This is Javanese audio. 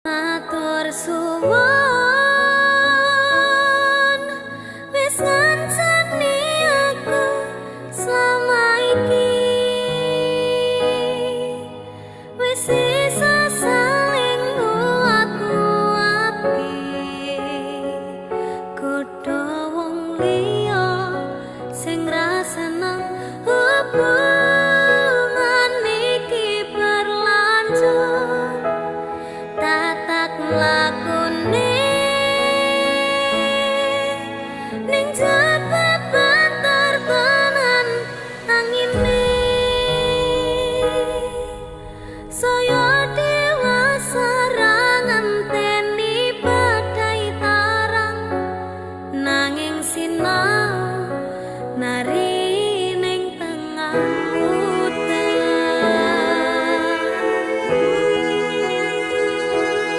Matur suwun wis ngancani aku selama iki, wis iso saling nguat-nguatke. Godho wong liya sing ra seneng hubungan iki berlanjut, tatak mlakune.